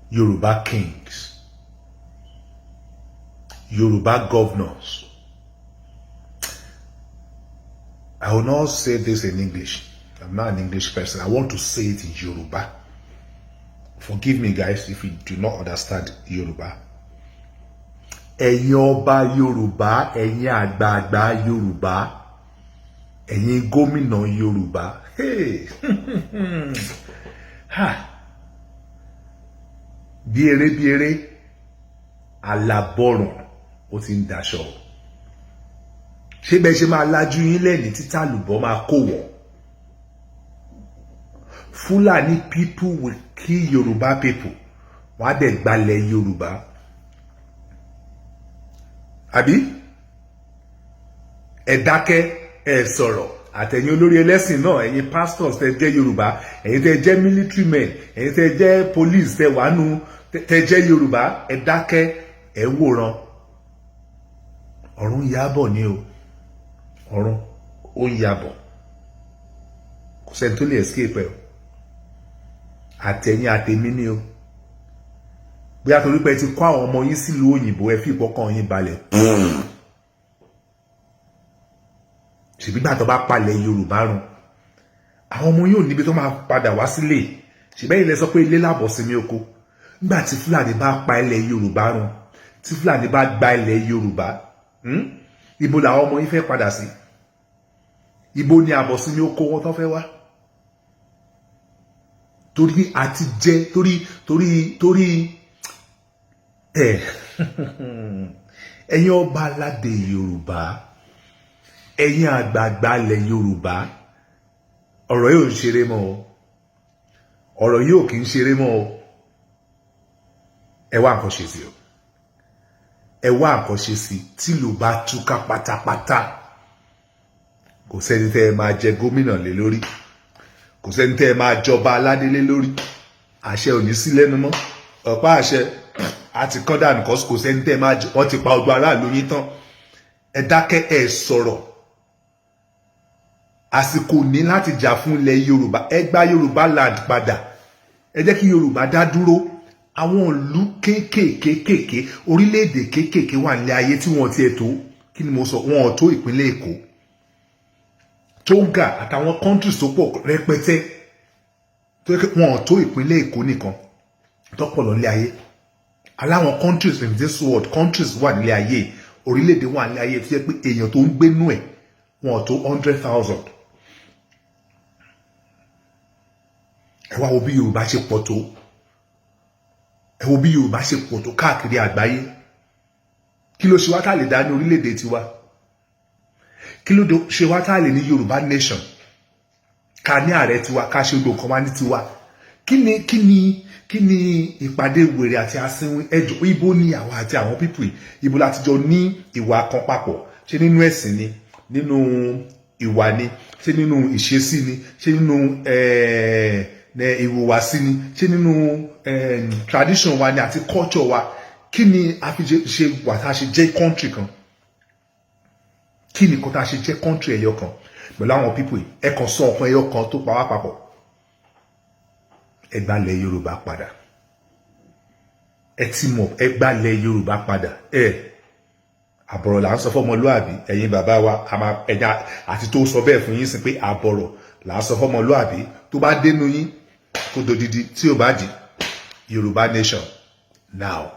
Yoruba kings, Yoruba governors. I will not say this in English. I'm not an English person. I want to say it in Yoruba. Forgive me, guys, if you do not understand Yoruba. Ẹ̀yin ọba Yorùbá, ẹ̀yin àgbààgbà Yorùbá, ẹ̀yin gómìnà Yorùbá. Hey. Ha. Bí eré bí eré, alábọ̀rùn ó ti ń daṣọ. Ṣé bẹ́ẹ̀ ṣe máa lajú yín lẹ́ni títà lùbọ́ máa kó wọ̀? Fulani people will kill Yoruba people. Wọ́n á dẹ̀ gbalẹ̀ Yorùbá. Àbí? Ẹ dákẹ́, ẹ sọ̀rọ̀. Àtẹ̀yin olórí ẹlẹ́sìn náà, ẹ̀yin pastors tẹ́ jẹ́ Yorùbá, ẹ̀yin tẹ́ jẹ́ military men, ẹ̀yin tẹ́ jẹ́ police tẹ́ wà nù tẹ́ jẹ́ Yorùbá, ẹ dákẹ́, ẹ wòran. Ọ̀run yábọ̀ ni o. Ọ̀run ó ń yabọ̀. Kò sẹ́ni tó lè escape ẹ̀ o. Àtẹ̀yin àtẹ̀mí ni o. Bóyá torí pé ẹ ti kó àwọn ọmọ yín sílùú òyìnbó, ẹ fi ìpọ́kàn yín balẹ̀. Ṣèbí gbà tó bá palẹ̀ Yorùbá run, àwọn ọmọ yóò níbi tó máa padà wá sílé. Ṣèbẹ́ ilẹ̀ sọ pé ilé làbọ̀ sí mi oko. Nígbà tí Fúlàní bá pa ilẹ̀ Yorùbá run, tí Fúlàní bá gba ilẹ̀ Yorùbá, ibo làwọn ọmọ yín fẹ́ padà sí? Ibo ni àbọ̀ sí mi oko wọn tó fẹ́ wá? Torí àti jẹ torí ẹ, ẹ̀yin ọba aládé Yorùbá, ẹ̀yin àgbààgbà ilẹ̀ Yorùbá, ọ̀rọ̀ yóò ń ṣeré mọ́ o. Ọ̀rọ̀ yóò kì í ṣeré mọ́ o. Ẹ wá nǹkan ṣe sí o. Ẹ wá nǹkan ṣe sí. Tìlú bá túká pátápátá, kò sẹ́ni tẹ́ ẹ máa jẹ gómìnà lé lórí, kò sẹ́ni tẹ́ ẹ máa jọba aládé lé lórí. Àṣẹ ò ní sí lẹ́nu mọ́. Ọ̀pá àṣẹ àti kán dànù. Kò sẹ́ni tẹ́ ẹ máa jẹ. Wọ́n ti pa ọgbà aráàlú yín tán. Ẹ dákẹ́, ẹ sọ̀rọ̀. Àsìkò ní láti jà fún ilẹ̀ Yorùbá. Ẹ gba Yorùbá land padà. Ẹ jẹ́ kí Yorùbá dá dúró. Àwọn ìlú kéékèèké, orílẹ̀-èdè kéékèèké wà nílé ayé tí wọ́n ti ẹ̀ tó. Kí ni mo sọ? Wọn ò tó ìpínlẹ̀ Èkó, Tonga àtàwọn countries tó pọ̀ rẹpẹtẹ tó yẹ kí wọn ò tó ìpínlẹ̀ Èkó nìkan tó pọ̀ lọ nílé ayé. Aláwọn countries in this world, countries wà nílé ayé, orílẹ̀-èdè wà nílé ayé tó yẹ pé èèyàn tó ń gbénú ẹ̀, wọn ò tó 100,000. Ẹ wá wo bí Yorùbá ṣe pọ̀ tó. Ẹ wo bí Yorùbá ṣe pọ̀ tó káàkiri àgbáyé. Kí ló ṣe wá tá lè dá ní orílẹ̀-èdè tiwa? Kí ló ṣe wá tá lè ní Yorùbá nation, ká ní ààrẹ tiwa, ká ṣe gbogbo nǹkan wá ní tiwa? Kí ni ìpàdé wèrè àti asínwín? Ẹjọ́, ibo ni àwa àti àwọn people, ibo láti jọ ní ìwà kan papọ̀? Ṣé nínú ẹ̀sìn ni? Nínú ìwà ni? Ṣé nínú ìṣesí ni? Ṣé nínú ìhùwàsí ni? Ṣé nínú tradition wa ni àti culture wa? Kí ni a fi ṣe wà tá a ṣe jẹ́ country kan? Kí ni kan tá a ṣe jẹ́ country ẹyọ kan pẹ̀lú àwọn people? Ẹ kàn sọ ọ̀kan ẹyọ kan tó pa wá papọ̀. Ẹ gbalẹ̀ Yorùbá padà. Ẹ ti mọ̀, ẹ gbalẹ̀ Yorùbá padà. Ẹ àbọ̀rọ̀ là ń sọ fọ́mọlúàbí. Ẹ̀yin bàbá wa, ẹ̀yà àti tó sọ bẹ́ẹ̀ fún yín sí pé àbọ̀rọ̀ là ń sọ fọ́mọlúàbí, tó bá dénú yín kó dodidi, tí ò bá di Yorùbá nation now.